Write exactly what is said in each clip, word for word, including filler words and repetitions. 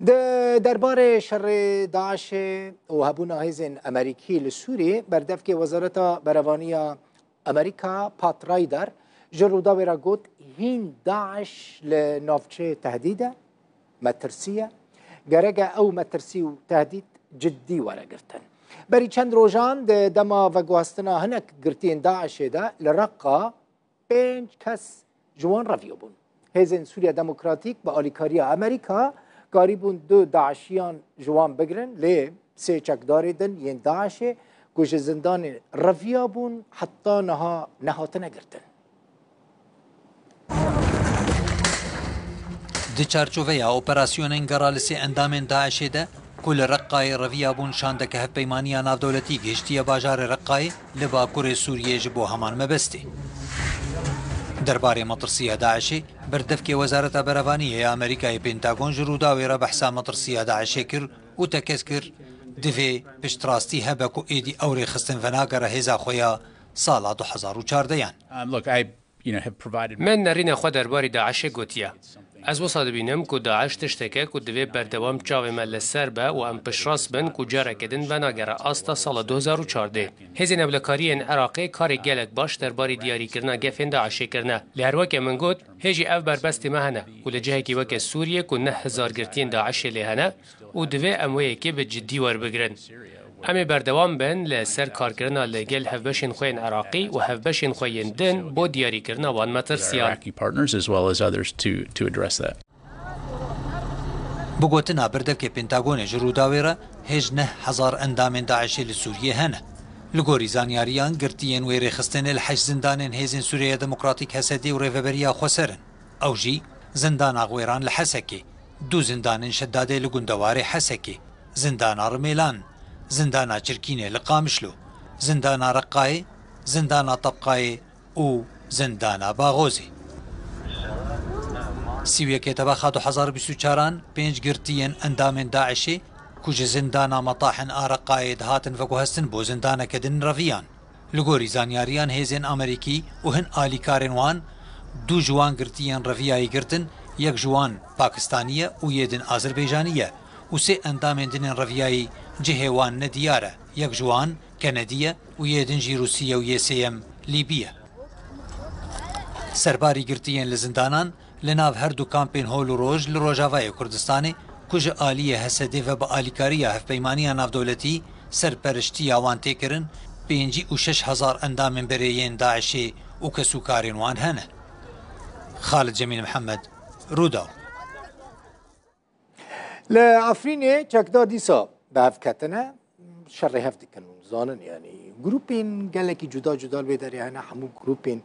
Di derbarê şerê DAIŞê û hebûna hêzên Amerîkî li Sûriyê, berdevkê Wezareta Berevaniya Amerîka, Pat Ryder, ji Rûdawê re got, hîn DAIŞ li navçeyê tehdîd e, metirsî ye. Gerek e ew metirsî û tehdîd ciddî were girtin. Berî çend rojan di dema veguhestina hinek girtiyên DAIŞê de li Reqa pênc kes ji wan reviyabûn. Hêzên Sûriya Demokratîk bi alîkariya Amerîka karîbûn du DAIŞiyan ji wan bigirin, lê sê çekdarê din yên DAIŞê ku ji zindanê reviyabûn heta niha nehatine girtin. Di çarçoveya operasyonên gera li sê endamên DAIŞê de ku li Reqayê reviyabûn, şandeke hevpeymaniya navdewletî gihiştiye bajarê Reqayê li bakurê Sûriyê ji bo heman mebestê. Derbarê metirsiya DAIŞê, berdevkê Wezareta Berevaniyê ya Amerîkayê, Pentagon, ji Rûdawê re behsa metirsiya DAIŞê kir û tekez kir, divê piştrastî hebe ku êdî ew rêxistin venagere hêza xwe ya sala du hezar û çardeyan. Um, look, I, you know, have provided Min nerîna xwe derbarî DAIŞê gotiye. Ez wisa dibînim ku DAIŞ tiştek e ku divê berdewam çavê me li ser be û em piştrast bin ku careke din venagere asta sala du hezar û çardeh. Hêzên ewlekariyên Iraqê karê gelek baş derbarî diyarîkirina gefên DAIŞê kirine. Lê her weke min got, hê jî ev berbestê me hene ku li cihekî weke Sûriyê ku neh hezar girtiyên DAIŞê lê hene û divê em wê yekê bi cidî werbigirin. Em ê berdewam bin li ser karkirina li gel hevbeşên xwe yên Iraqî û hevbeşên xwe yên din bo diyarîkirina wan metirsiyan. Iraqi partners as well as others to, to address that. Bi gotina berdevkê Pentagonê, ji Rûdawê re hêj neh hezar endamên DAIŞê li Sûriyê hene. Li gorî zanyariyan, girtiyên wê rêxistinê li heşt zindanên Hêzên Sûriya Demokratîk, H S D, û Rêveberiya Xweser in. Ew jî zindana Xwêran li Hesekê, du zindanên Şedadê li gundewarê Hesekê, zindana Rimêlan, zindana Çirkînê li Qamişlo, zindana Reqayê, zindana Tebqayê û zindana Baxozê. Sî û yekê Tebexa du hezar û bîst û çaran pênc girtiyên endamên DAIŞê ku ji zindana Metahin a Reqayê dihatin veguhestin bo zindaneke din reviyan. Li gorî zanyariyan hêzên Amerîkî û hin alîkarên wan, du ji wan girtiyên reviyayî girtin, yek ji wan Pakistanî ye û yê din Azerbaycanî ye û sê endamên din ên reviyayî cihê wan nediyar e, yek ji wan Kenedî ye û yê din jî Rûsî ye û yê sêyem Lîbî ye. Serbarî girtiyên li zindanan li nav her du kampên Hol û Roj li Rojavayê Kurdistanê ku ji aliyê H S D ve bi alîkariya Hevpeymaniya Navdewletî serperiştiya wan tê kirin, pêncî û şeş hezar endamên berê yên DAIŞê û kesûkarên wan hene. Xalid Cemîl Mihemed, Rûdaw. Li Efrînê çekdar dîsa bi hev ketine, şerê hev dikin û zanin, yanî grûpên gelekî cuda cuda li vê derê hene, hemû grûpên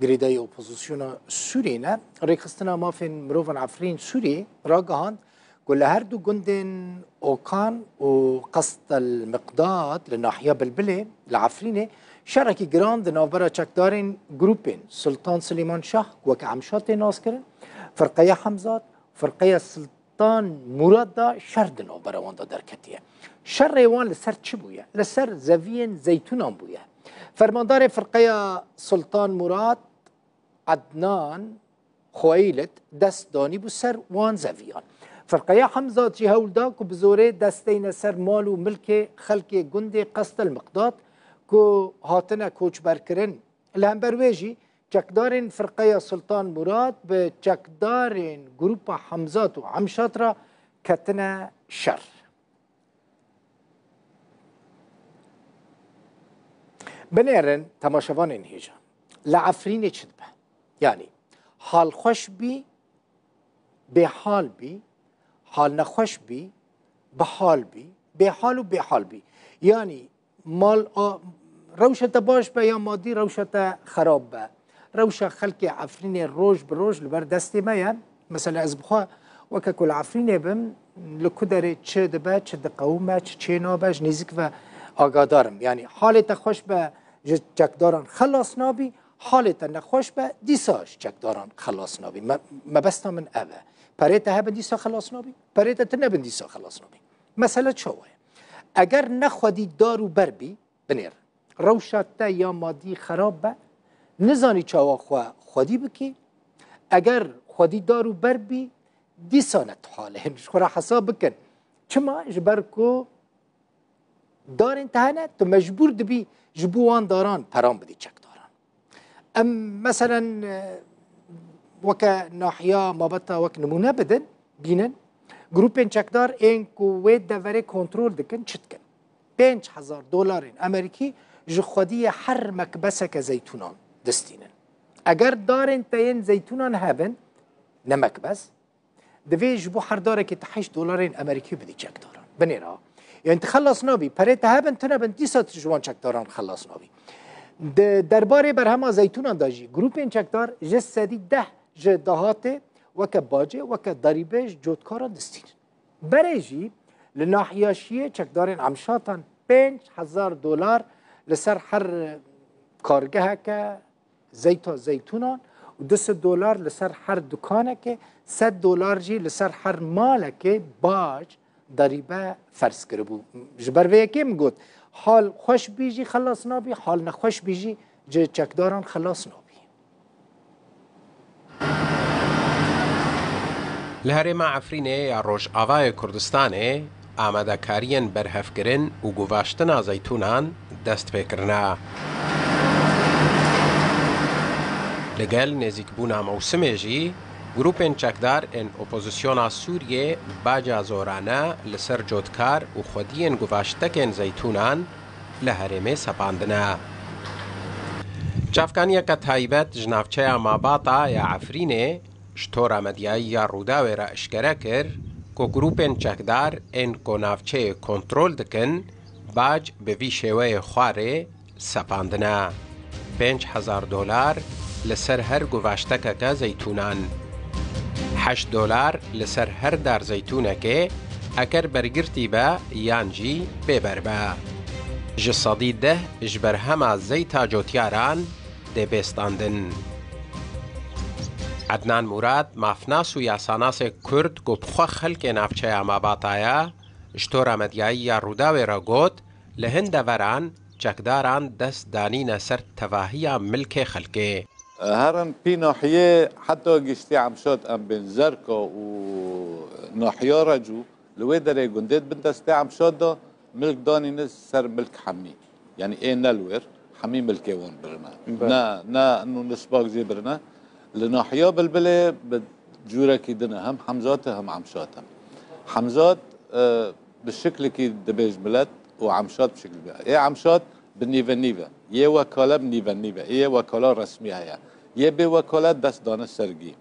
girêdayî opozisyona Sûriyê ne. Rêxistina Mafên Mirovan Efrîn Sûriyê ragihand ku li her du gundên Okan û Qestel Miqdad li nahiya Bilbilê li Efrînê şerekî giran di navbera çekdarên grûpên Sultan Silêman Şah, ku weke Emşa tê naskirin, Firqeya Hemzat, Firqeya Sultan Murad de şer di navbera wan de derketiye. Şerê wan li ser çi bûye? Li ser zeviyên zeytûnan bûye. Fermandarê Firqeya Sultan Murad, Ednan Xweylid, dest danîbû ser wan zeviyan. Firqeya Hemzat jî hewl da ku bi zorê dest deyne ser mal û milkê xelkê gundê Qestel Miqdad ku hatine koçberkirin. Li hember wê jî çekdarên Firqeya Sultan Murad bi çekdarên Grûpa Hemzat û Emşat re ketine şer. Binêrin temaşevanên hêja. Li Efrînê çi dibe? Yanî hal xweş bî, bêhal bî, hal nexweş bî, bihal bî, bêhal û bêhal bî. Yanî mal a, rewşa te baş be ya madî, rewşa te xerab be. Rewşa xelkê Efrînê roj bi roj li ber destê me ye. Mesela ez bi xwe weke ku li Efrînê bim, li ku derê çi dibe, çi diqewime, çi çê nabe, ji nêzîk ve agadar im. Yanî halê te xweş be, ji çekdaran xelas nabî, halê te nexweş be, dîsa ji çekdaran xelas nabî. Me, mebesta min ev e. Perê te hebe dîsa xelas nabî, perê te tune bin dîsa xelas nabî. Mesele çawa ye? Eger ne xwedî dar û ber bî, binêr. Rewşa te ya madî xerab be, nizanî çawa xwe xwedî bikî. Eger xwedî dar û ber bî, Dîsa ne tu hal e. Ji xwe re hesab bikin. Çima? Ji ber ku darên te hene, tu mecbûr dibî ji bo wan daran peran bidî çekdaran. Em, meselen, e, weke nahiya mabeta wek nimûne bidin, bînin. Grûpên çekdar ên ku wê deverê kontrol dikin, çi dikin? Pênc hezar dolarên Amerîkî ji xwediyê her mekbeseke zeytûnan distînin. Eger darên te yên zeytûnan hebin, ne mekbes, divê ji bo her darekê tu heşt dolarên Amerîkî bidî çekdaran. Binêra. Yani tu xelas nabî. Perê te hebin, tune bin, dîsa tu ji wan çekdaran xelas nabî. Di derbarê berhema zeytûnan de jî grûpên çekdar ji sedî deh ji dahatê weke bacê, weke darîbe ji cotkaran distînin. Berê jî li nahiya Şiyê çekdarên Emşatan pênc hezar dolar li ser her kargeheke zeyta zeytûnan û du sed dolar li ser her dukanekê, sed dolar jî li ser her malekê bac, darîbe ferz kiribû. Ji ber vê yekê min got, hal xweş bî jî xelas nabî, hal nexweş bî jî ji çekdaran xelas nabî. Li herêma Efrînê ya Rojavayê Kurdistanê amadekariyên berhevkirin û guvaştina zeytûnan dest pê kirine. Li gel nêzîkbûna mewsimê jî grûpên çekdar ên opozisyona Sûriyê baca zorane li ser cotkar û xwediyên guvaştekên zeytûnan li herêmê sepandine. Çavkaniyeke taybet ji navçeya Mabata ya Efrînê ji tora medyayî ya Rûdawê re eşkere kir ku grûpên çekdar ên ku navçeyê kontrol dikin, bac bi vî şêweyê xwarê sepandine. Pênc hezar dolar li ser her guvaştekeke zeytûnan. Heşt dolar li ser her dar zeytûnekê, eger bergirtî be yan jî bêber be. Ji sedî deh ji berhema zeyta cotyaran dê bê standin. Ednan Murad, mafnas û yasanasê Kurd ku bi xwe xelkê navçeya Mabata ye, ji tora medyayî ya Rûdawê re got, li hin deveran çekdaran dest danîne ser tevahiya milkê xelkê. Herin pî nahiyê heta giştî Emşat em bên Zerka û nahiya Recû li wê derê gundê di bin destê Emşat de milk danîne ser milk hemî. Yani ê ne li wêr, hemî milkê wan birine. Be. Ne, ne inu nisbak jê birine. Li nahiya Bilbilê bi cûrekî din e, hem Hemzat e, hem Emşat e. Hemzat, e, bi şiklekî dibêj milet û Emşat bi şiklekî. Ê Emşat bi nîve nîve. Yê wekale bi nîve nîve. Ê yê wekala resmî heye. Yê bê wekale dest dane sergî.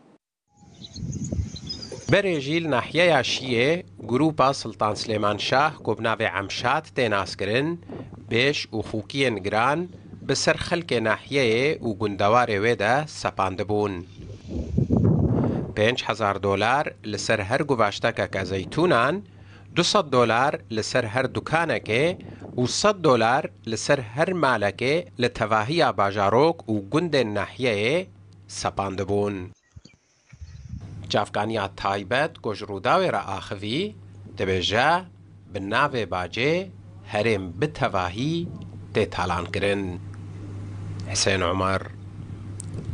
Berê jî li nahiyeya Şiyê grûpa Siltan Silêman Şah ku bi navê Emşat tê naskirin, bêş û xûkiyên giran bi ser xelkê nahiyeyê û gundewarê wê de sepandibûn. Pênc hezar dolar li ser her guvaştekeke zeytûnan, du sed dolar li ser her dukanekê û sed dolar li ser her malekê li tevahiya bajarok û gundên nahiyeyê sepandibûn. Çavkaniya taybet ku ji Rûdawê re axivî, dibêje, bi navê bacê herêm bi tevahî tê talankirin. Hisên Omer,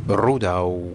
Rûdaw.